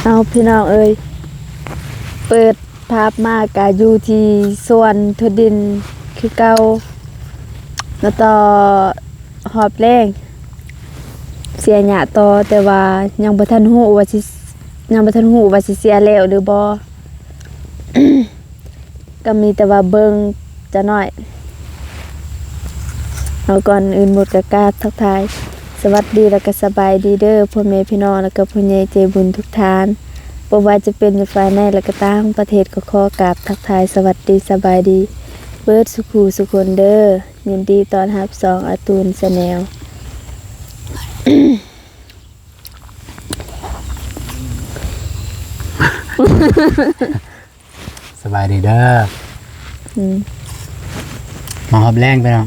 ເອົາ ພີ່ນ້ອງເອີຍ ເປີດພາບມາກະຢູ່ທີ່ສວນຖົ່ວດິນຄືເກົ່າ ມາຕໍ່ຮອບແລງ ເສຍຫຍ້າຕໍ່ ແຕ່ວ່າຍັງບໍ່ທັນຮູ້ວ່າຊິ ຍັງບໍ່ທັນຮູ້ວ່າຊິເສຍແລ້ວຫຼືບໍ່. ກໍມີແຕ່ວ່າເບິ່ງຈັກໜ້ອຍ. ເອົາ ກ່ອນອື່ນໝົດກໍກາບທັກທາຍສະຫວັດດີ ແລ້ວກໍສະບາຍດີເດີ ພໍ່ແມ່ພີ່ນ້ອງ ແລ້ວກໍຜູ້ໃຫຍ່ໃຈບຸນທຸກທ່ານ ບໍ່ວ່າຈະເປັນຢູ່ພາຍໃນ ແລະ ກໍຕ່າງປະເທດ ກໍຂໍກາບທັກທາຍສະຫວັດດີ ສະບາຍດີເບິດສູ່ຄູ່ສູ່ຄົນເດີ. ຍິນດີຕ້ອນຮັບຊ່ອງອາຕູນ Channel. ສະບາຍດີເດີ. ອືມ ມາຮອບແລງພີ່ນ້ອງ.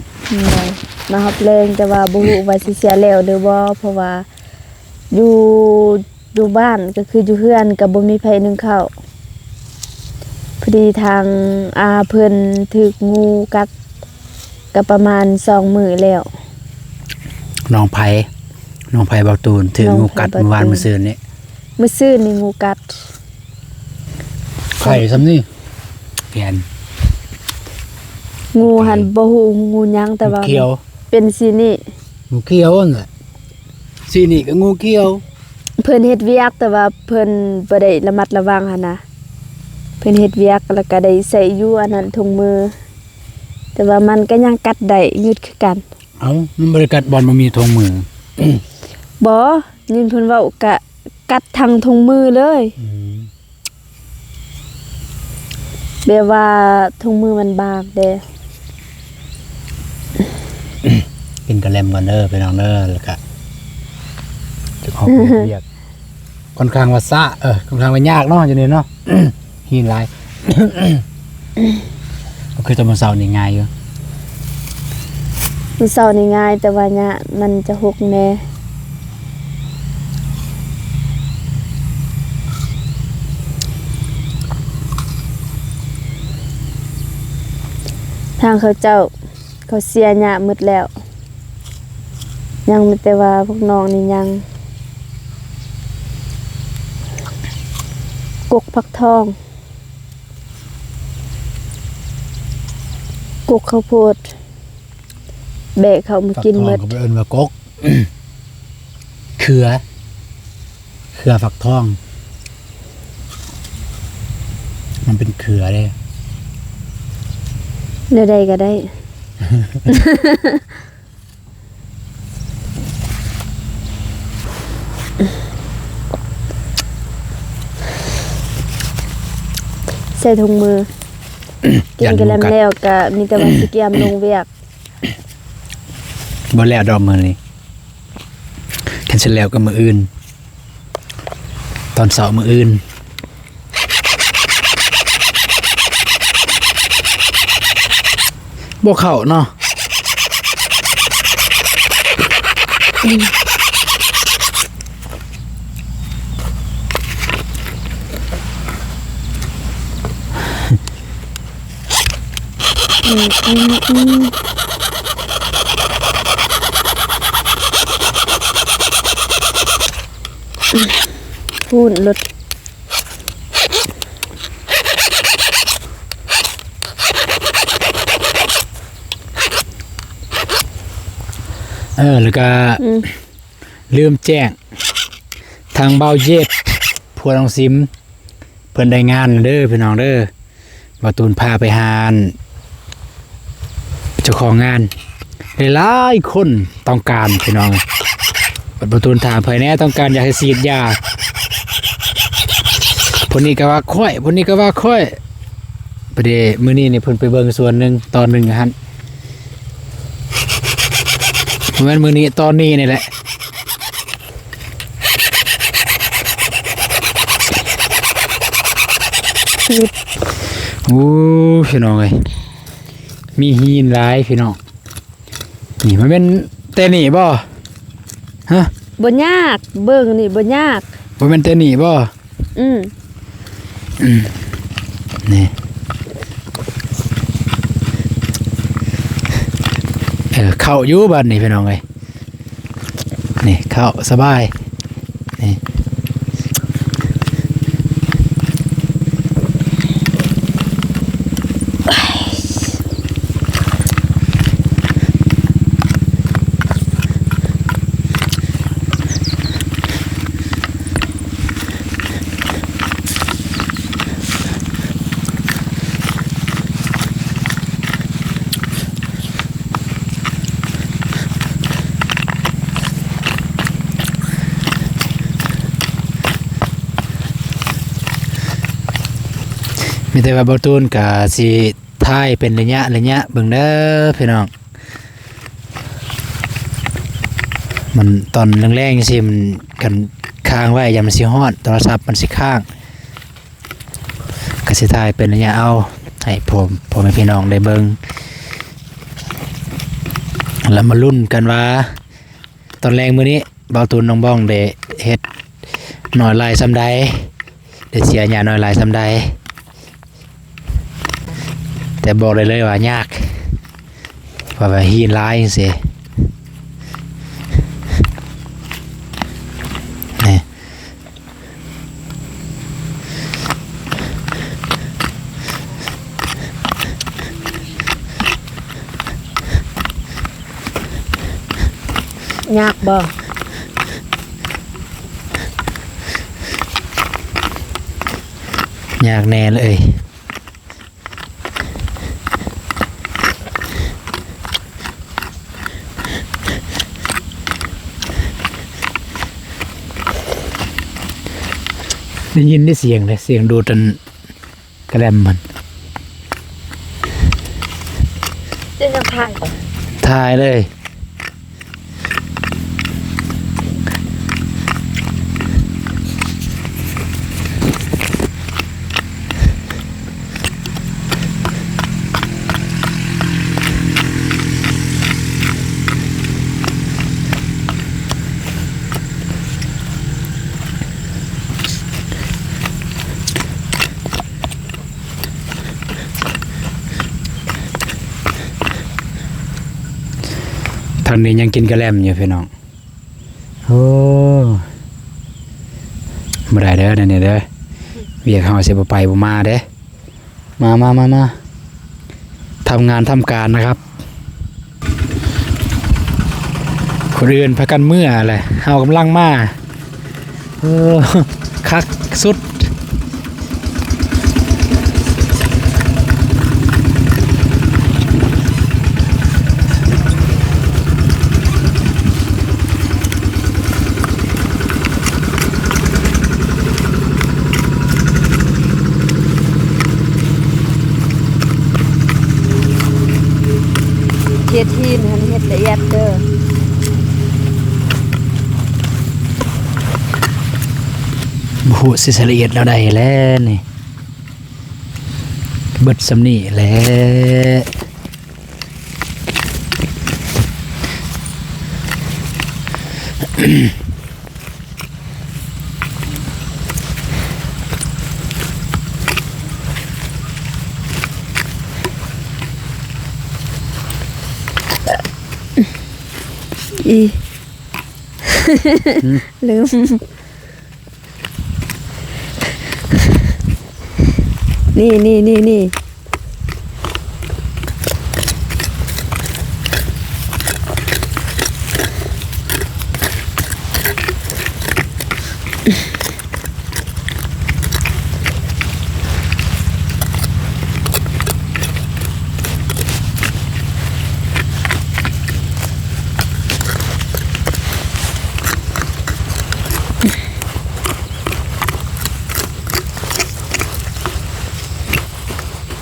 ໂດຍ ມາຮອບແລງ ແຕ່ວ່າບໍ່ຮູ້ວ່າຊິເສຍແລ້ວຫຼືບໍ່ ເພາະວ່າຢູ່ ຢູ່ບ້ານ ກໍຄືຢູ່ເຮືອນ ກໍບໍ່ມີໃຜໜຶ້ງເຂົ້າ. ພໍດີທາງອາເພິ່ນຖືກງູກັດ ກໍປະມານສອງມື້ແລ້ວ. ນ້ອງໃຜ? ນ້ອງໃຜ? ບ່າວຕູນຖືກງູກັດ ນ້ອງໃຜ? ມື້ວານ ບ່າວຕູນ ມື້ຊືນນີ້. ມື້ຊືນນີ້ງູກັດ. ໄຂ່ສ່ຳນີ້ ແກ່ນ ງູຫັ້ນ ໄຂ່ ບໍ່ຮູ້ງູຫຍັງ ແຕ່ວ່າ ງູຂຽວ ເປັນສີນີ້ ງູຂຽວຫັ້ນແຫຼະ ສີນີ້ກໍງູຂຽວ. ເພິ່ນເຮັດວຽກ ແຕ່ວ່າເພິ່ນບໍ່ໄດ້ລະມັດລະວັງຫັ້ນນະ ເພິ່ນເຮັດວຽກ ແລ້ວກໍໄດ້ໃສ່ຢູ່ອັນນັ້ນ ຖົງມື ແຕ່ວ່າມັນກໍຍັງກັດໄດ້ ງຶດຄືກັນ. ເອົ້າ ມັນບໍ່ໄດ້ກັດບ່ອນບໍ່ມີຖົງມື? ບໍ່ ຍິນເພິ່ນເວົ້າກະກັດທັງຖົງມືເລີຍ. ອືມ ແບບວ່າຖົງມືມັນບາງເດ້. ກິນກະແລັມກ່ອນເດີພີ່ນ້ອງເດີ ແລ້ວກະຈະອອກໄປເຮັດວຽກ. ຄ່ອນຂ້າງວ່າຊ້າ ເອີ ຄ່ອນຂ້າງວ່າຍາກເນາະ ຢູ່ນີ້ເນາະ ຫີນຫຼາຍ. ກໍຄືຕອນມື້ເຊົ້ານີ້ງ່າຍຢູ່. ມື້ເຊົ້ານີ້ງ່າຍ ແຕ່ວ່າຫຍ້າມັນຈະຫົກແດ່. ທາງເຂົາເຈົ້າ ເຂົາເສຍຫຍ້າໝົດແລ້ວ ຍັງມີແຕ່ວ່າພວກນ້ອງນີ້ຍັງ ກົກຜັກທອງ ກົກເຂົ້າໂພດ ແບກເຂົ້າມາກິນໝົດ. ຜັກທອງກໍບໍ່ເອີ້ນວ່າກົກ ເຄືອ ເຄືອຝັກທອງ ມັນເປັນເຄືອເດ້. ແນວໃດກໍໄດ້ ໃສ່ຖົງມື ກິນກະແລັມແລ້ວກໍມີແຕ່ວ່າຊິກຽມລົງວຽກ. ບໍ່ແລ້ວດອກມື້ນີ້ ຄັນຊິແລ້ວກໍມື້ອື່ນ ຕອນເຊົ້າມື້ອື່ນ. ບໍ່ເຂົ້າເນາະ. ອືມ ອືມ ອືມ ພຸ້ນລົດ. ເອີ ແລ້ວກະ ອືມ ລືມແຈ້ງ ທາງບ່າວເຢັດ ຜົວນ້ອງຊິມ ເພິ່ນໄດ້ງານເດີພີ່ນ້ອງເດີ. ບ່າວຕູນພາໄປຫາ ອັນ ເຈົ້າຂອງງານ ຫຼາຍໆຄົນຕ້ອງການພີ່ນ້ອງ. ບັດບ່າວຕູນຖາມ ໃຜແດ່ຕ້ອງການຢາກໃຫ້ສີດຢາ? ຜູ້ນີ້ກໍວ່າຂ້ອຍ ຜູ້ນີ້ກໍວ່າຂ້ອຍ. ປະເດ ມື້ນີ້ນີ້ເພິ່ນໄປເບິ່ງສວນໜຶ່ງ ຕອນໜຶ່ງຫັ້ນ ບໍ່ແມ່ນມື້ນີ້ ຕອນນີ້ນີ້ແຫຼະ. ໂອ້ ພີ່ນ້ອງເອີຍ ມີຫີນຫຼາຍພີ່ນ້ອງ. ນີ້ມັນແມ່ນແຕ່ນີ້ບໍ່? ຮະ? ບໍ່ຍາກ ເບິ່ງນີ້ບໍ່ຍາກ. ບໍ່ແມ່ນແຕ່ນີ້ບໍ່? ອືມ ອືມ ນີ້ ເອີ ເຂົ້າຢູ່ບາດນີ້ພີ່ນ້ອງເອີຍ. ນີ້ ເຂົ້າສະບາຍ ນີ້. ມີແຕ່ວ່າບ່າວຕູນກະຊິຖ່າຍເປັນໄລຍະໄລຍະເບິ່ງເດີພີ່ນ້ອງ. ມັນຕອນແລງໆຈັ່ງຊີ້ ມັນ ຄັນຄ້າງໄວ້ຢ້ານມັນຊິຮ້ອນ ໂທລະສັບມັນຊິຄ້າງ. ກະຊິຖ່າຍເປັນໄລຍະເອົາ ໃຫ້ພໍ່ ພໍ່ແມ່ພີ່ນ້ອງໄດ້ເບິ່ງ ແລ້ວມາລຸ້ນກັນວ່າ ຕອນແລງມື້ນີ້ ບ່າວຕູນ ນ້ອງບອງ ໄດ້ເຮັດໜ້ອຍຫຼາຍສ່ຳໃດ ໄດ້ເສຍຫຍ້າໜ້ອຍຫຼາຍສ່ຳໃດ. ແຕ່ບອກໄດ້ເລີຍວ່າຍາກ ເພາະວ່າຫີນຫຼາຍຈັ່ງຊີ້ ນີ້. ຍາກບໍ່? ຍາກແນ່ເລີຍ. ໄດ້ຍິນໄດ້ສຽງເດ້ ສຽງດູດອັນກະແລັມມັນ. ເຈົ້າຍັງຖ່າຍບໍ່? ຖ່າຍເລີຍ. ທາງນີ້ຍັງກິນກະແລັມຢູ່ພີ່ນ້ອງ. ໂອ້ ບໍ່ໄດ້ເດີ ແນວນີ້ເດີ ວຽກເຮົາຊິບໍ່ໄປບໍ່ມາເດ້. ມາ ມາ ມາ ມາ ທຳງານທຳການນະຄັບ. ຄົນອື່ນພາກັນເມືອແຫຼະ ເຮົາກຳລັງມາ. ເອີ ຄັກສຸດ. ເຮັດຫີນຫັ້ນເຮັດລະອຽດເດີ. ບໍ່ຮູ້ຊິລະອຽດແນວໃດແລ້ວນີ້ ເບິດສ່ຳນີ້ແຫຼະ. ອີ ລືມ. ນີ້ ນີ້ ນີ້ ນີ້ ໂ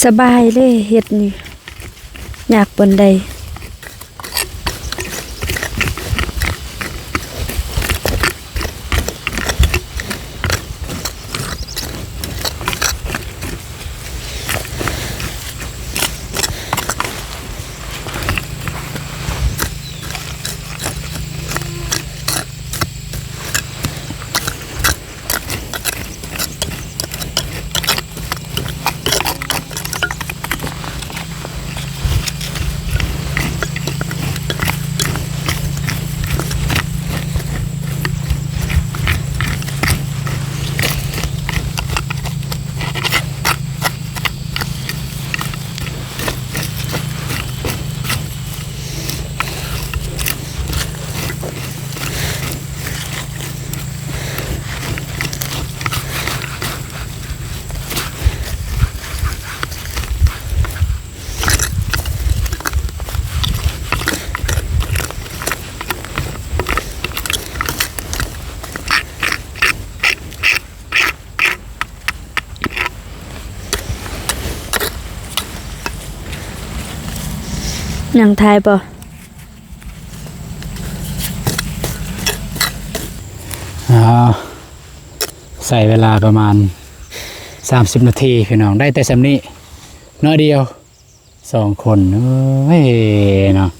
ສະບາຍເລີຍເຮັດນີ້ ຍາກປານໃດ. ຍັງຖ່າຍບໍ່? ອ້າວ ໃຊ້ເວລາປະມານສາມສິບນາທີພີ່ນ້ອງ ໄດ້ແຕ່ສ່ຳນີ້ໜ້ອຍດຽວ. ສອງຄົນ ເອີຍເນາະ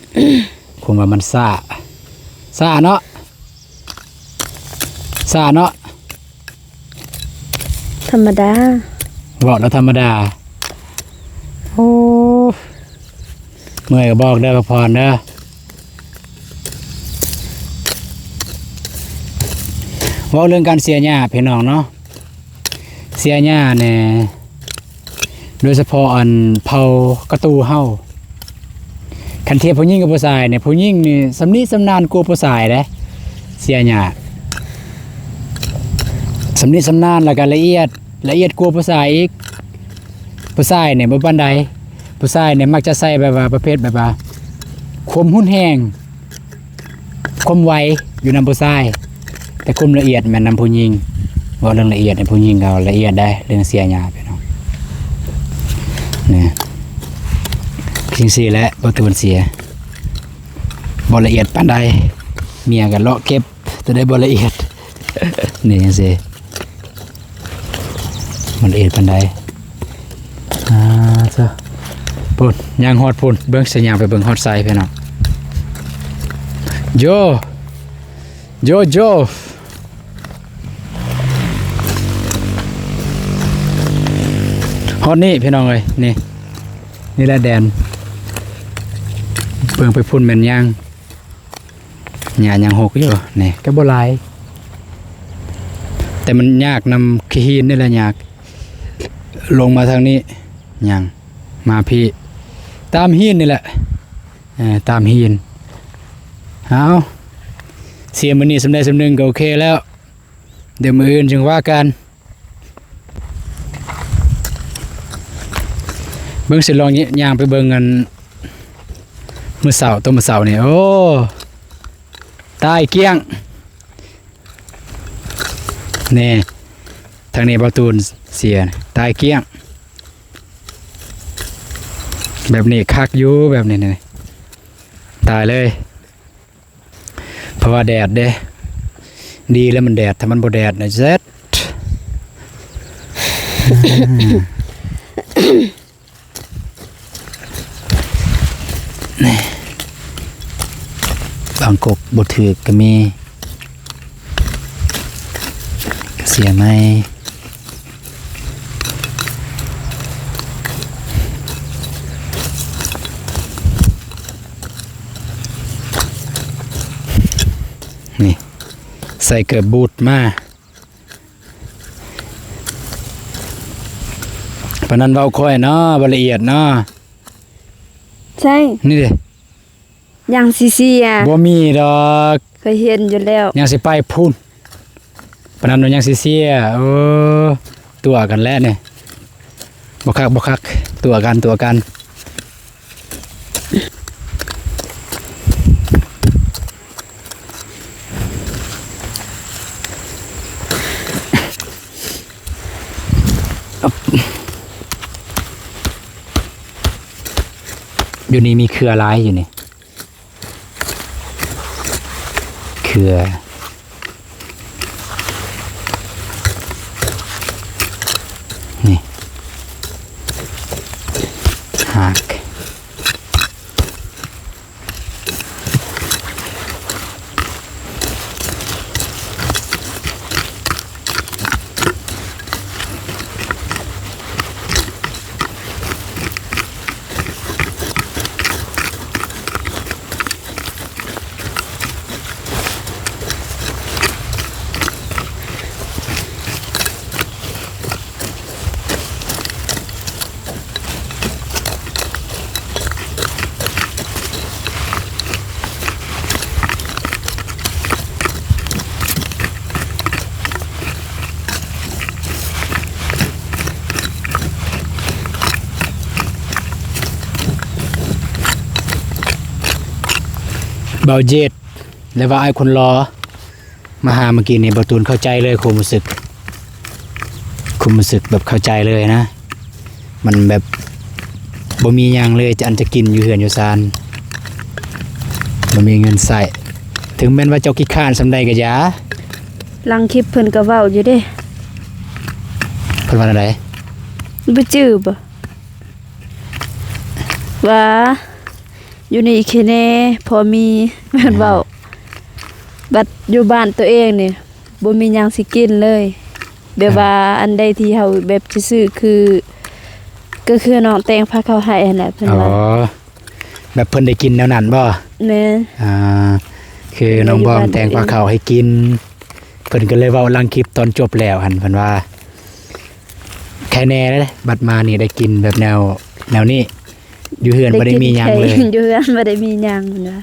ຄົງວ່າມັນຊ້າ ຊ້າເນາະ ຊ້າເນາະ ທຳມະດາ ເວົ້າແລ້ວທຳມະດາ. ໂອ້ ເມື່ອຍກໍບອກເດີ ພັກຜ່ອນເດີ. ເວົ້າເລື່ອງການເສຍຫຍ້າພີ່ນ້ອງເນາະ ເສຍຫຍ້າແດ່ ໂດຍສະເພາະອັນເຜົ່າກະຕູເຮົາ ຄັນທຽບຜູ້ຍິງກັບຜູ້ຊາຍນີ້ ຜູ້ຍິງນີ້ຊຳນິຊຳນານກວ່າຜູ້ຊາຍເດ້ ເສຍຫຍ້າ ຊຳນິຊຳນານ ແລ້ວກະລະອຽດ ລະອຽດກວ່າຜູ້ຊາຍອີກ. ຜູ້ຊາຍນີ້ບໍ່ປານໃດ ຜູ້ຊາຍນີ້ມັກຈະໃສ່ແບບວ່າປະເພດແບບວ່າຄວາມຮຸນແຮງ ຄວາມໄວຢູ່ນຳຜູ້ຊາຍ ແຕ່ຄວາມລະອຽດແມ່ນນຳຜູ້ຍິງ. ເວົ້າເລື່ອງລະອຽດນີ້ ຜູ້ຍິງເຂົາລະອຽດໄດ໋ ເລື່ອງເສຍຫຍ້າພີ່ນ້ອງ ນີ້ ຈັ່ງຊີ້ແຫຼະ ບໍ່ຕວນເສຍ ບໍ່ລະອຽດປານໃດ ເມຍກໍເລາະເກັບ ຕົວໃດບໍ່ລະອຽດ ນີ້ຈັ່ງຊີ້ ມັນລະອຽດປານໃດ. ອ່າ ເຈົ້າ ພຸ້ນ ຍ່າງຮອດພຸ້ນ ເບິ່ງ ຊິຍ່າງໄປເບິ່ງຮອດໃສພີ່ນ້ອງ. ໂຢ ໂຢ ໂຢ ຮອດນີ້ພີ່ນ້ອງເອີຍ ນີ້ ນີ້ແຫຼະແດນ ເບິ່ງໄປພຸ້ນແມ່ນຍ່າງ ຫຍ້າຍັງຮົກຢູ່ ນີ້ກໍບໍ່ຫຼາຍ ແຕ່ມັນຍາກນຳຂີ້ຫີນນີ້ແຫຼະ ຍາກ ລົງມາທາງນີ້ ຍັງ ມາພີ້ ຕາມຫີນນີ້ແຫຼະ ເອີ ຕາມຫີນ. ເອົາ ເສຍມື້ນີ້ສ່ຳໃດສ່ຳໜຶ່ງກໍໂອເຄແລ້ວ ດຽວມື້ອື່ນຈຶ່ງວ່າກັນ. ເບິ່ງ ຊິລອງຍ່າງໄປເບິ່ງອັນ ມື້ເຊົ້າ ຕອນມື້ເຊົ້ານີ້ ໂອ້ ຕາຍກ້ຽງ ນີ້ ທາງນີ້ເບົາຕູນເສຍ ຕາຍກ້ຽງ. ແບບນີ້ຄັກຢູ່ ແບບນີ້ ນີ້ ຕາຍເລີຍ. ເພາະວ່າແດດເດ້ ດີແລ້ວມັນແດດ ຖ້າມັນບໍ່ແດດນະ ເຊັດ ນີ້ ບາງກົກບໍ່ຖືກກໍມີ ກໍເສຍໃໝ່. ນີ້ ໃສ່ເກີບບູດມາ ປານນັ້ນເວົ້າຂ້ອຍເນາະ ບໍ່ລະອຽດເນາະ ໃຊ່ ນີ້ເດ້. ຍັງຊິເສຍ ບໍ່ມີດອກ ຂ້ອຍເຫັນຢູ່ແລ້ວ ຍັງຊິໄປພຸ້ນ ປານນັ້ນວ່າຍັງຊິເສຍ. ເອີ ຕົວະກັນແຫຼະນີ້ ບໍ່ຄັກ ບໍ່ຄັກ ຕົວະກັນ ຕົວະກັນ. ຢູ່ນີ້ມີເຄືອຫຼາຍຢູ່ນີ້ ເຄືອ ນີ້ ຮາກ. ບ່າວເຈັດ ແລະວ່າອ້າຍຄົນຫຼໍ່ ມາຫາເມື່ອກີ້ນີ້ ບ່າວຕູນເຂົ້າໃຈເລີຍຄວາມຮູ້ສຶກ ຄວາມຮູ້ສຶກແບບເຂົ້າໃຈເລີຍນະ ມັນແບບບໍ່ມີຫຍັງເລີຍ ຈະ ອັນຈະກິນຢູ່ເຮືອນຢູ່ຊານ ບໍ່ມີເງິນໃຊ້ ເຖິງແມ່ນວ່າເຈົ້າຂີ້ຄ້ານສ່ຳໃດກໍຢ່າ. ຫຼັງຄລິບເພິ່ນກໍເວົ້າຢູ່ເດ້ ເພິ່ນວ່າແນວໃດ? ບໍ່ຈື່ບໍ? ວ່າ ຢູ່ນີ້ຂີ້ແໜ້ພໍມີ ແມ່ນເວົ້າ ອືມ ບັດຢູ່ບ້ານໂຕເອງນີ້ ບໍ່ມີຫຍັງຊິກິນເລີຍ ແບບວ່າ ອືມ ອັນໃດທີ່ເຮົາແບບຊິຊື້ຄື ກໍຄືນ້ອງແຕ່ງພາເຂົ້າໃຫ້ຫັ້ນແຫຼະ ເພິ່ນວ່າ ອໍ ແບບເພິ່ນໄດ້ກິນແນວນັ້ນບໍ? ແມ່ນ ອ່າ ຄືນ້ອງບອງແຕ່ງພາເຂົ້າໃຫ້ກິນ ເພິ່ນກໍເລີຍເວົ້າຫຼັງຄລິບຕອນຈົບແລ້ວຫັ້ນ ເພິ່ນວ່າ ໃຄແນ່ເດ້ ບັດມານີ້ໄດ້ກິນແບບແນວ ແນວນີ້ ຢູ່ເຮືອນບໍ່ໄດ້ມີຫຍັງເລີຍ ຢູ່ເຮືອນບໍ່ໄດ້ມີຫຍັງ ເພິ່ນວ່າ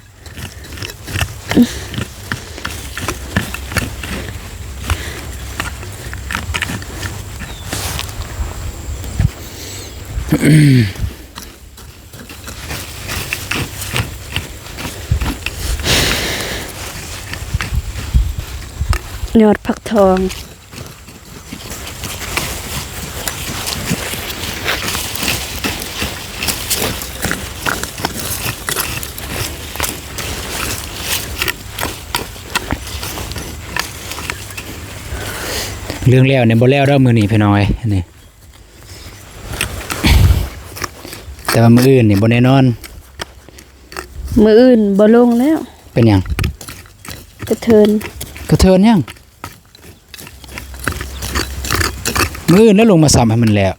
ຍອດຜັກທອງ ເລື່ອງແລ້ວນີ້ບໍ່ແລ້ວດອກມື້ນີ້ພີ່ນ້ອງເອີຍ ນີ້ ແຕ່ວ່າມື້ອື່ນນີ້ບໍ່ແນ່ນອນ ມື້ອື່ນບໍ່ລົງແລ້ວ. ເປັນຫຍັງ? ກະເທີນ. ກະເທີນຫຍັງ? ມື້ອື່ນແລ້ວລົງມາຊ້ຳໃຫ້ມັນແລ້ວ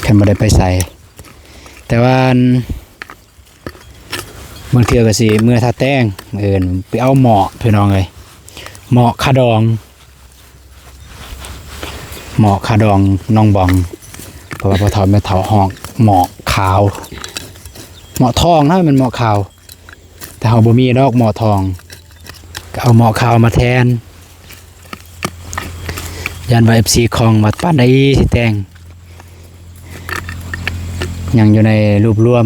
ຄັນບໍ່ໄດ້ໄປໃສ. ແຕ່ວ່າ ບາງເທື່ອກໍຊິເມືອທ່າແຕງ ມື້ອື່ນໄປເອົາໝໍ້ ພີ່ນ້ອງເອີຍ ໝໍ້ຂາດອງ ໝໍ້ຂາດອງໜອງບອງ ເພາະວ່າພໍ່ເຖົ້າແມ່ເຖົ້າຮ້ອງໝໍ້ຂາວ ໝໍ້ທອງນະ ແມ່ນໝໍ້ຂາວ ແຕ່ເຮົາບໍ່ມີດອກໝໍ້ທອງ ກໍເອົາໝໍ້ຂາວມາແທນ. ຢ້ານວ່າເອັຟຊີຂ້ອງວ່າປານໃດຊິແຕ່ງ ຍັງຢູ່ໃນລວບລວມ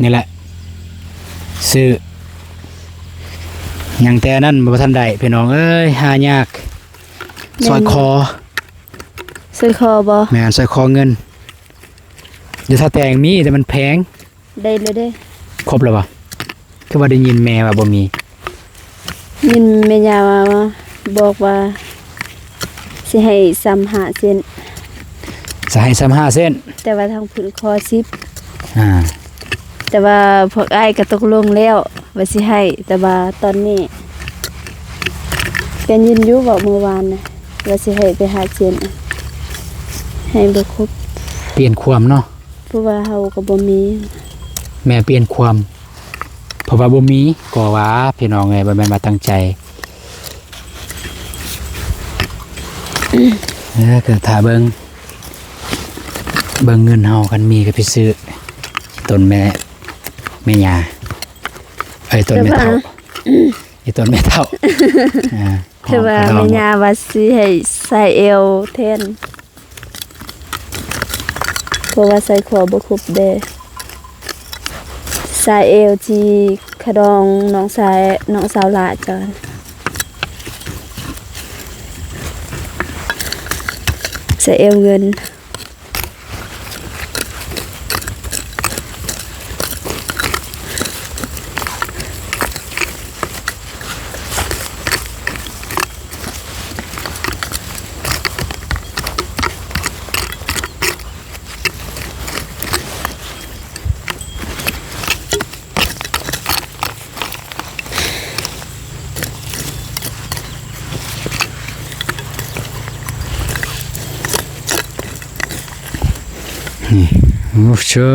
ນີ້ແຫຼະ ຊື້ ຍັງແຕ່ນັ້ນບໍ່ທັນໄດ້ ພີ່ນ້ອງເອີຍ ຫາຍາກ. ແມ່ນ ສ້ອຍຄໍ ສ້ອຍຄໍບໍ່? ແມ່ນ ສ້ອຍຄໍເງິນ ຢູ່ທ່າແຕງມີ ແຕ່ມັນແພງ. ໄດ້ແລ້ວເດ້. ຄົບແລ້ວບໍ່? ຄືວ່າໄດ້ຍິນແມ່ວ່າບໍ່ມີ. ຍິນແມ່ຍ່າວ່າ ບອກວ່າຊິໃຫ້ຊ້ຳຫ້າເຊັນ. ຊິໃຫ້ຊ້ຳຫ້າເຊັນ? ແຕ່ວ່າທາງພຸ້ນຂໍສິບ. ອ່າ ແຕ່ວ່າພວກອ້າຍກໍຕົກລົງແລ້ວວ່າຊິໃຫ້ ແຕ່ວ່າຕອນນີ້ ກໍຍິນຢູ່ເວົ້າມື້ວານນະ ວ່າຊິໃຫ້ແຕ່ຫ້າເຊັນ ໃຫ້ບໍ່ຄົບ. ປ່ຽນຄວາມເນາະ. ເພາະວ່າເຮົາກໍບໍ່ມີ. ແມ່ປ່ຽນຄວາມ ເພາະວ່າບໍ່ມີ ກໍວ່າ ພີ່ນ້ອງເອີຍ ບໍ່ແມ່ນວ່າຕັ້ງໃຈ. ເອີ ກໍຖ້າເບິ່ງ ເບິ່ງເງິນເຮົາ ຄັນມີກໍໄປຊື້ຕົ້ນແມ່ ແມ່ຍ່າ ເອີຍ ຕົ້ນແມ່ເຖົ້າ ແຕ່ວ່າ ອີຕົ້ນແມ່ເຖົ້າ ອ່າ ແຕ່ວ່າແມ່ຍ່າວ່າຊິໃຫ້ສາຍແອວແທນ. ເພາະວ່າໃສ່ຄໍບໍ່ຄົບເດ້ ສາຍແອວທີ່ຂະດອງນ້ອງຊາຍ ນ້ອງສາວຫຼ້າເຈົ້າ ສາຍແອວເງິນ. ນີ້ ໂອ້ ເຊີ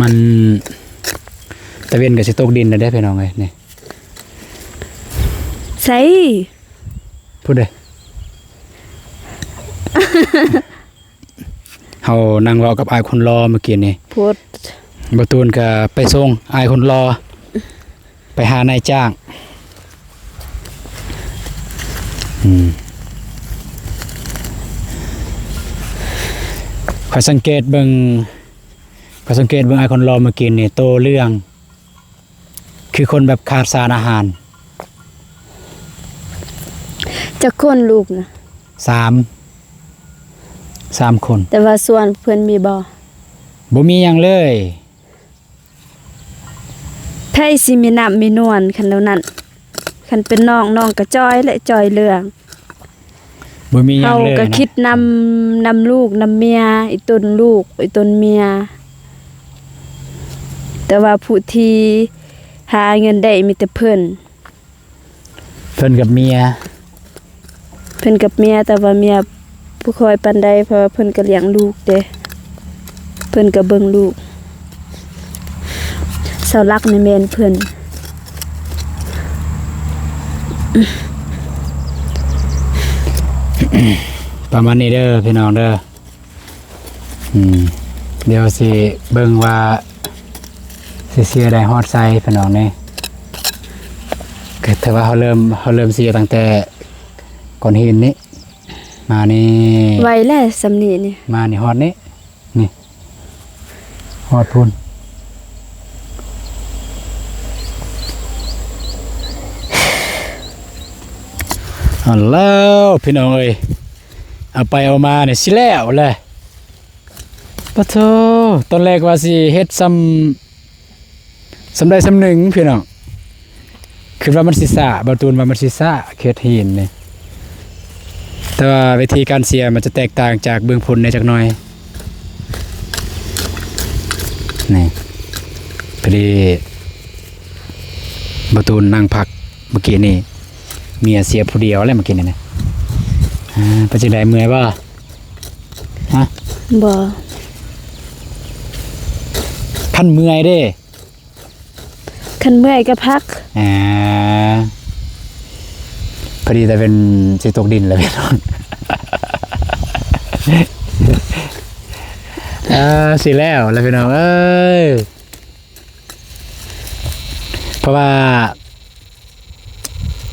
ມັນຕາເວັນກໍຊິຕົກດິນແລ້ວເດ້ ພີ່ນ້ອງເອີຍ ນີ້ ໃສ ພຸ້ນເດ້ ເຮົານັ່ງເວົ້າກັບອ້າຍຄົນຫຼໍ່ເມື່ອກີ້ນີ້ ໂພດ ບ່າວຕູນກໍໄປສົ່ງອ້າຍຄົນຫຼໍ່ ໄປຫານາຍຈ້າງ ອືມ ຂ້ອຍສັງເກດເບິ່ງ ຂ້ອຍສັງເກດເບິ່ງອ້າຍຄົນຫຼໍ່ເມື່ອກີ້ນີ້ ໂຕເຫຼືອງ ຄືຄົນແບບຂາດສານອາຫານ. ຈັກຄົນລູກນະ? ສາມ ສາມຄົນ. ແຕ່ວ່າສ່ວນເພິ່ນມີບໍ່? ບໍ່ມີຫຍັງເລີຍ. ໃຜຊິມີນ້ຳມີນວນຄັນແນວນັ້ນ? ຄັນເປັນນ້ອງ ນ້ອງກໍຈ່ອຍແຫຼະ ຈ່ອຍເລື່ອງ. ບໍ່ມີຫຍັງເລີຍນະ. ເຮົາກໍຄິດນຳ ນຳລູກນຳເມຍ ອີ່ຕົນລູກ ອີ່ຕົນເມຍ. ແຕ່ວ່າຜູ້ທີ່ຫາເງິນໄດ້ມີແຕ່ເພິ່ນ. ເພິ່ນກັບເມຍ. ເພິ່ນກັບເມຍ ແຕ່ວ່າເມຍບໍ່ຄ່ອຍປານໃດ ເພາະວ່າເພິ່ນກໍລ້ຽງລູກເດ້ ເພິ່ນກໍເບິ່ງລູກ. ເສົາຫຼັກນີ້ແມ່ນເພິ່ນ. ປະມານນີ້ເດີພີ່ນ້ອງເດີ. ອືມ ດຽວຊິເບິ່ງວ່າຊິເຊຍໄດ້ຮອດໃສພີ່ນ້ອງເອີຍ. ກໍຖືວ່າເຮົາເລີ່ມ ເຮົາເລີ່ມເຊຍຕັ້ງແຕ່ກ້ອນຫີນນີ້ ມານີ້ ໄວແລ້ວສ່ຳນີ້ນີ້ ມານີ້ຮອດນີ້ ນີ້ ຮອດພຸ້ນ. ອັນແລ້ວພີ່ນ້ອງເອີຍ ເອົາໄປເອົາມານີ້ຊິແລ້ວແຫຼະ. ປະໂທ ຕອນແລກວ່າຊິເຮັດສ່ຳ ສ່ຳໃດສ່ຳໜຶ່ງພີ່ນ້ອງ ຄິດວ່າມັນຊິຊ້າ ບ່າວຕູນວ່າມັນຊິຊ້າ ເຂດຫີນນີ້ ແຕ່ວ່າວິທີການເຊຍມັນຈະແຕກຕ່າງຈາກເບື້ອງພຸ້ນແດ່ຈັກໜ້ອຍ. ນີ້ ພໍດີບ່າວຕູນນັ່ງພັກເມື່ອກີ້ນີ້ ເມຍເຊຍຜູ້ດຽວແຫຼະເມື່ອກີ້ນີ້ນະ. ອ່າ ເປັນຈັ່ງໃດ ເມື່ອຍບໍ່? ຮະ? ບໍ່. ຄັນເມື່ອຍເດ້? ຄັນເມື່ອຍກໍພັກ. ອ່າ ພໍດີຕາເວັນຊິຕົກດິນແລ້ວພີ່ນ້ອງ. ອ່າ ຊິແລ້ວແລ້ວພີ່ນ້ອງເອີຍ. ເພາະວ່າ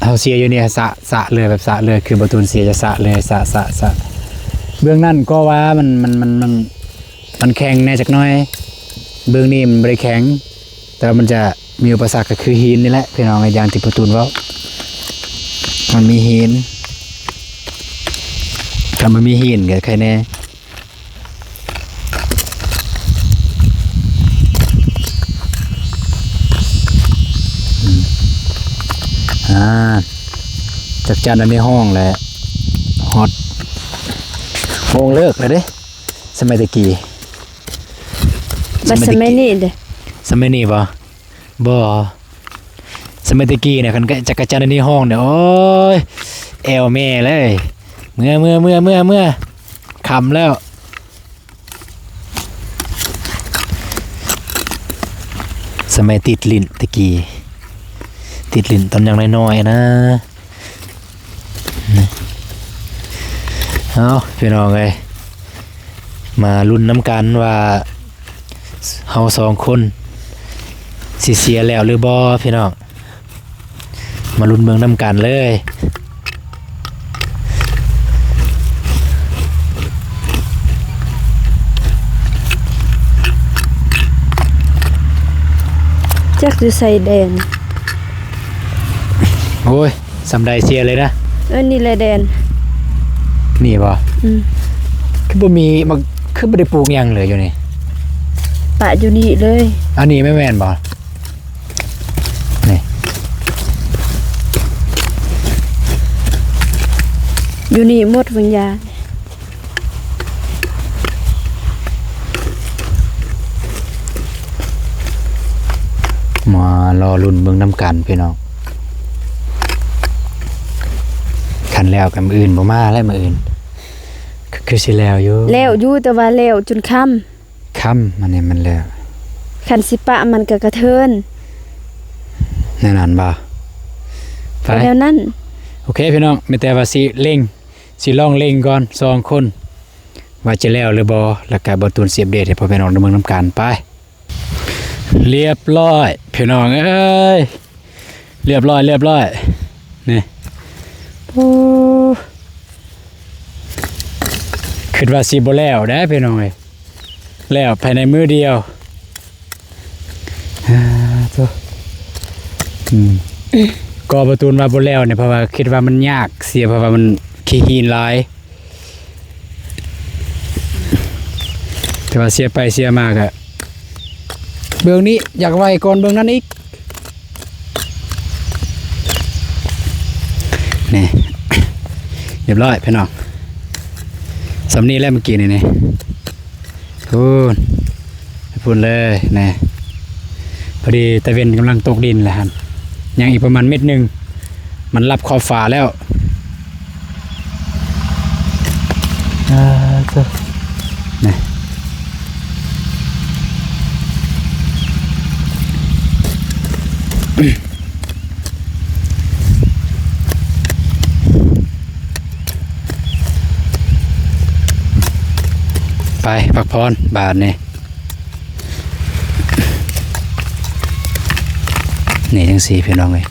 ເຮົາເຊຍຢູ່ນີ້ ສະ ສະເລີຍ ແບບສະເລີຍ ຄືບ່າວຕູນເຊຍຈະສະເລີຍ ສະ ສະ ສະ. ເບື້ອງນັ້ນກໍວ່າມັນ ມັນ ມັນ ມັນ ມັນແຂງແດ່ຈັກໜ້ອຍ ເບື້ອງນີ້ມັນບໍ່ໄດ້ແຂງ ແຕ່ວ່າມັນຈະມີອຸປະສັກກໍຄືຫີນນີ້ແຫຼະພີ່ນ້ອງ ຢ່າງທີ່ພໍ່ຕູນເວົ້າ ມັນມີຫີນ ຖ້າມັນມີຫີນກໍໄຄແດ່. ອືມ ອ່າ ຈັກຈັນອັນນີ້ຮ້ອງແຫຼະ ຮອດ ໂມງເລີກແລ້ວເດ້ ສະໄໝແຕ່ກີ້ ບັດສະໄໝນີ້ເດ້ ສະໄໝນີ້ບໍ່? ບໍ່ ສະໄໝແຕ່ກີ້ນະ ຄັນຈັກກະຈັນອັນນີ້ຮ້ອງນະ ໂອ້ຍ ແອວແມ່ເລີຍ ເມືອ ເມືອ ເມືອ ເມືອ ເມືອ ຄ່ຳແລ້ວ. ສະໄໝຕິດຫຼິ້ນແຕ່ກີ້ ຕິດຫຼິ້ນຕອນຍັງນ້ອຍໆນະ. ເອົາ ພີ່ນ້ອງເອີຍ ມາລຸ້ນນຳກັນວ່າເຮົາສອງຄົນຊິເຊຍແລ້ວຫຼືບໍ່ ພີ່ນ້ອງ. ມາລຸ້ນເບິ່ງນຳກັນເລີຍ. ຈັກຢູ່ໃສແດນ. ໂອ້ຍ ສ່ຳໃດເຊຍເລີຍນະ. ເອີ ນີ້ແຫຼະແດນ. ນີ້ບໍ່? ອືມ. ຄືບໍ່ມີ ມັນຄືບໍ່ໄດ້ປູກຫຍັງເລີຍຢູ່ນີ້. ປະຢູ່ນີ້ເລີຍ. ອັນນີ້ແມ່ນ ແມ່ນບໍ່? ນີ້ ຢູ່ນີ້ໝົດບາງຢ່າງ. ມາ ລໍລຸ້ນເບິ່ງນຳກັນພີ່ນ້ອງ. ຄັນແລ້ວກໍມື້ອື່ນບໍ່ມາແລ້ວ ມື້ອື່ນ ຄື ຄືຊິແລ້ວຢູ່ ແລ້ວຢູ່ ແຕ່ວ່າແລ້ວຈົນຄ່ຳ ຄ່ຳ ອັນນີ້ມັນແລ້ວ ຄັນຊິປະມັນກໍກະເທີນ ແນວນັ້ນບໍ່? ໄປ ແນວນັ້ນ. ໂອເຄພີ່ນ້ອງ ມີແຕ່ວ່າຊິເລັ່ງ ຊິລອງເລັ່ງກ່ອນສອງຄົນ ວ່າຈະແລ້ວຫຼືບໍ່ ແລ້ວກະບ່າວຕູນຊິອັບເດດໃຫ້ພໍ່ແມ່ນ້ອງໄດ້ເບິ່ງນຳກັນ. ໄປ ລຽບຮ້ອຍພີ່ນ້ອງເອີຍ ລຽບຮ້ອຍ ລຽບຮ້ອຍ ນີ້ ໂອ້ ຄິດວ່າຊິບໍ່ແລ້ວເດ້ພີ່ນ້ອງເອີຍ ແລ້ວພາຍໃນມື້ດຽວ. ອາ ໂທ້ ອືມ ກໍບ່າວຕູນວ່າບໍ່ແລ້ວນີ້ ເພາະວ່າຄິດວ່າມັນຍາກເສຍ ເພາະວ່າມັນຂີ້ຫີນຫຼາຍ ແຕ່ວ່າເສຍໄປເສຍມາກະ ເບື້ອງນີ້ຢາກໄວກ່ອນເບື້ອງນັ້ນອີກ ນີ້ ລຽບຮ້ອຍພີ່ນ້ອງ ສ່ຳນີ້ແຫຼະເມື່ອກີ້ນີ້ ນີ້ ພຸ້ນ ພຸ້ນເລີຍ ນີ້ ພໍດີຕາເວັນກຳລັງຕົກດິນແລ້ວຫັ້ນ ຍັງອີກປະມານເມັດໜຶ່ງ ມັນລັບຂອບຟ້າແລ້ວ. ອ່າ ເຈົ້າ ນີ້ ໄປພັກຜ່ອນບາດນີ້. ນີ້ຈັ່ງຊີ້ພີ່ນ້ອງເອີຍ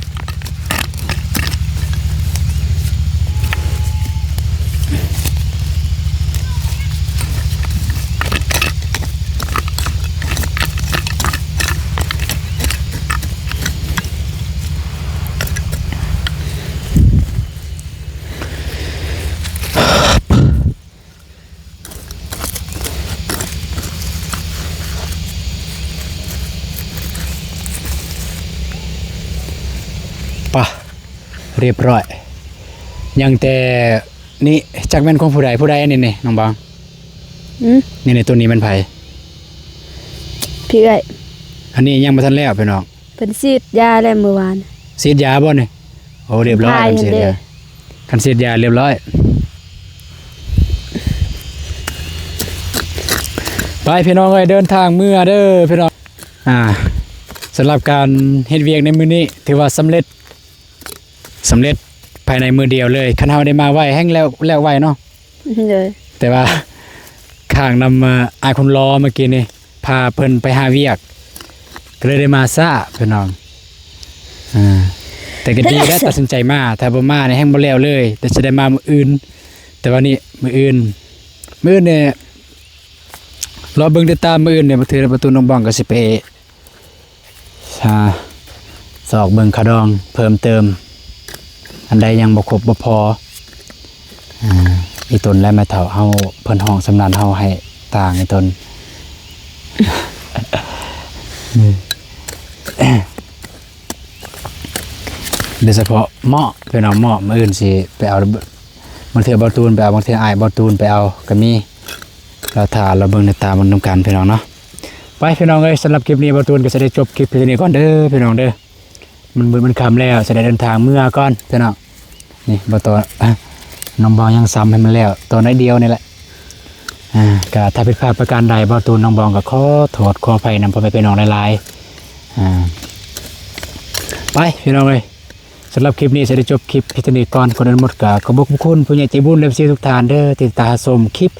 ປະ ຮຽບຮ້ອຍ ຍັງແຕ່ນີ້ ຈັກແມ່ນຂອງຜູ້ໃດ ຜູ້ໃດອັນນີ້ນີ້ ນ້ອງບອງ? ອືມ ນີ້ໆ ໂຕນີ້ແມ່ນໃຜ? ພີ່ເອື້ອຍ ອັນນີ້ຍັງບໍ່ທັນແລ້ວພີ່ນ້ອງ. ເພິ່ນສີດຢາແລ້ວມື້ວານ. ສີດຢາບໍ່ນີ້? ໂອ້ ຮຽບຮ້ອຍ ຄັນສີດຢາ ຄັນສີດຢາຮຽບຮ້ອຍ. ໄປພີ່ນ້ອງເອີຍ ເດີນທາງເມືອເດີພີ່ນ້ອງ. ອ່າ ສຳລັບການເຮັດວຽກໃນມື້ນີ້ ຖືວ່າສຳເລັດ ສຳເລັດພາຍໃນມື້ດຽວເລີຍ. ຄັນເຮົາໄດ້ມາໄວແຮ່ງແລ້ວ ແລ້ວໄວເນາະ. ໂດຍ ແຕ່ວ່າຄ້າງນຳ ອາ ອ້າຍຄົນຫຼໍ່ເມື່ອກີ້ນີ້ ພາເພິ່ນໄປຫາວຽກ ກໍເລີຍໄດ້ມາຊ້າພີ່ນ້ອງ. ອ່າ ແຕ່ກໍດີແລ້ວ ຕັດສິນໃຈມາ ຖ້າບໍ່ມານີ້ແຮ່ງບໍ່ແລ້ວເລີຍ ແຕ່ຊິໄດ້ມາມື້ອື່ນ. ແຕ່ວ່ານີ້ມື້ອື່ນ ມື້ອື່ນນີ້ ລໍເບິ່ງຕິດຕາມມື້ອື່ນນີ້ ບາງເທື່ອປະຕູນ້ອງບອງກໍຊິໄປ ຊາ ຊອກເບິ່ງຂະດອງເພີ່ມເຕີມ ອັນໃດຍັງບໍ່ຄົບບໍ່ພໍ. ອ່າ ອີຕົນແລະແມ່ເຖົ້າເຮົາ ເພິ່ນຮ້ອງສຳນານເຮົາໃຫ້ຕ່າງອີຕົນ ໂດຍສະເພາະເໝາະ ເພິ່ນເອົາເໝາະ ມື້ອື່ນຊິໄປເອົາ ບາງເທື່ອບ່າວຕູນໄປເອົາ ບາງເທື່ອອ້າຍບ່າວຕູນໄປເອົາກໍມີ. ລໍຖ້າລໍເບິ່ງໃນຕາມັນນຳກັນພີ່ນ້ອງເນາະ. ໄປພີ່ນ້ອງເອີຍ ສຳລັບຄລິບນີ້ບ່າວຕູນກໍຈະໄດ້ຈົບຄລິບພຽງເທົ່ານີ້ກ່ອນເດີພີ່ນ້ອງເດີ. ມັນມືດມັນຄ່ຳແລ້ວ ຈະໄດ້ເດີນທາງເມືອກ່ອນພີ່ນ້ອງ. ນີ້ບ່າວຕອນ ນ້ອງບອງຍັງຊຳໃຫ້ມັນແລ້ວ ຕອນໜ້ອຍດຽວນີ້ແຫຼະ. ອ່າ ກໍຖ້າຜິດພາດປະການໃດ ບ່າວຕູນນ້ອງບອງກໍຂໍໂທດຂໍອະໄພນຳພໍ່ແມ່ພີ່ນ້ອງຫຼາຍໆ. ອ່າ ໄປພີ່ນ້ອງເອີຍ ສຳລັບຄລິບນີ້ຈະໄດ້ຈົບຄລິບພຽງເທົ່ານີ້ກ່ອນ. ກ່ອນອື່ນໝົດກໍຂອບຄຸນຜູ້ໃຫຍ່ໃຈບຸນ ເອັຟຊີ ທຸກທ່ານເດີ ທີ່ຕິດຕາມຮັບຊົມຄລິບ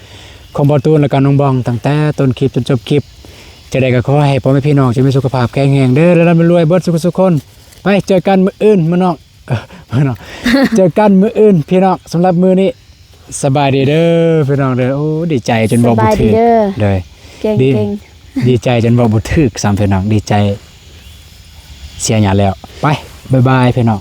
ຂອງບ່າວຕູນ ແລະກະນ້ອງບອງ ຕັ້ງແຕ່ຕົ້ນຄລິບຈົນຈົບຄລິບ. ຈັ່ງໃດກໍຂໍໃຫ້ພໍ່ແມ່ພີ່ນ້ອງຈົ່ງມີສຸຂະພາບແຂງແຮງເດີ ແລະ ລ່ຳລວຍເບິດສູ່ຄົນ. ໄປເຈີກັນມື້ອື່ນ ມື້ນ້ອງ ເອີ ມື້ນ້ອງ ເຈີກັນມື້ອື່ນພີ່ນ້ອງ. ສຳລັບມື້ນີ້ ສະບາຍດີເດີພີ່ນ້ອງເດີ. ໂອ້ ດີໃຈຈົນເວົ້າບໍ່ຖືກ ສະບາຍດີເດີ ໂດຍ ເກັ່ງໆ ດີໃຈຈົນເວົ້າບໍ່ຖືກຊ້ຳພີ່ນ້ອງ ດີໃຈເສຍຫຍັງແລ້ວ. ໄປ ບາຍບາຍພີ່ນ້ອງ.